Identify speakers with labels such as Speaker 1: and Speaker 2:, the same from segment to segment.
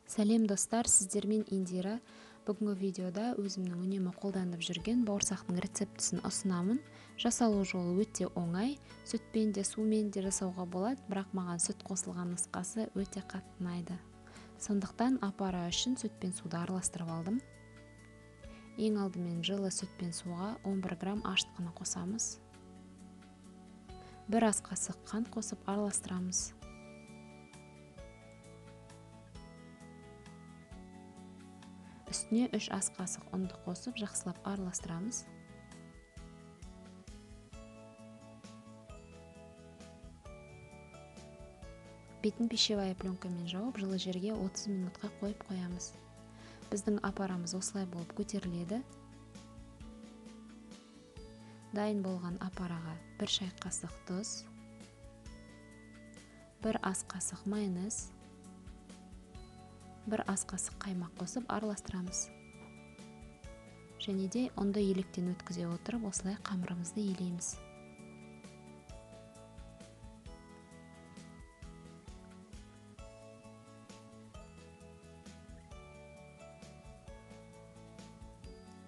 Speaker 1: Сәлем достар, сіздермен Индира. Бүгінгі видеода өзімнің үнемі қолданып жүрген бауырсақтың рецептісін ұсынамын. Жасалу жолы өте оңай, сүтпен де сумен де жасауға болады, бірақ маған сүт қосылған нұсқасы өте қатты ұнайды. Сондықтан апара үшін сүт пен суды араластырып алдым. Ең алдымен жылы сүт пен суға 11 грамм ашытқыны қосамыз. Бір ас қасық қант қосып араластырамыз. Үстіне 3 ас қасық ұнды қосып жақсылап араластырамыз. Бетін пищевая пленкамен жауып, жылы жерге 30 минутқа қойып қоямыз. Біздің апарамыз осылай болып көтеріледі. Дайын болған апараға 1 шай қасық тұз, 1 ас қасық майонез, 1 ас қасық қаймақ қосып араластырамыз. Және де ұнды електен өткізе отырып, осылай қамырымызды елейміз.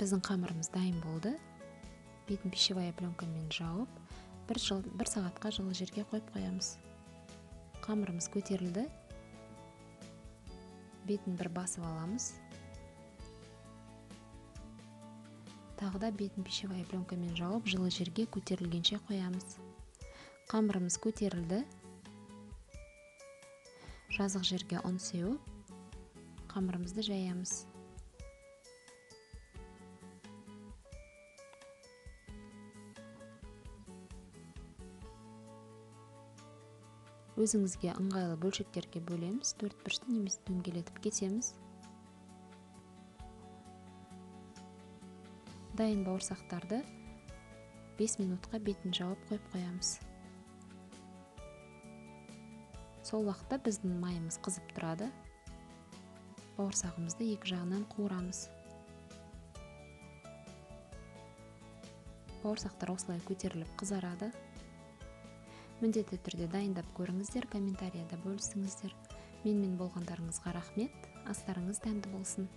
Speaker 1: Біздің қамырымыз дайын болды. Бетін пищевая пленкамен жауып, бір сағатқа жылы жерге қойып қоямыз. Қамырымыз көтерілді. Бетін бір басып аламыз. Тағы да бетін пищевая пленкамен жауып, жылы жерге көтерілгенше қоямыз. Қамырымыз көтерілді. Жазық жерге ұн сеуіп, қамырымызды жаямыз. Өзіңізге ыңғайлы бөлшектерге бөлеміз, төрт бұрышты немесе дөңгелетіп кесеміз. Дайын бауырсақтарды 5 минутқа бетін жауып қойып қоямыз. Сол уақытта біздің майымыз қызып тұрады. Бауырсағымызды екі жағынан қуырамыз. Бауырсақтар осылай көтеріліп қызарады. Міндетті түрде дайындап көріңіздер, комментарияда бөлісіңіздер. Менімен болғандарыңызға рахмет. Астарыңыз дәмді болсын.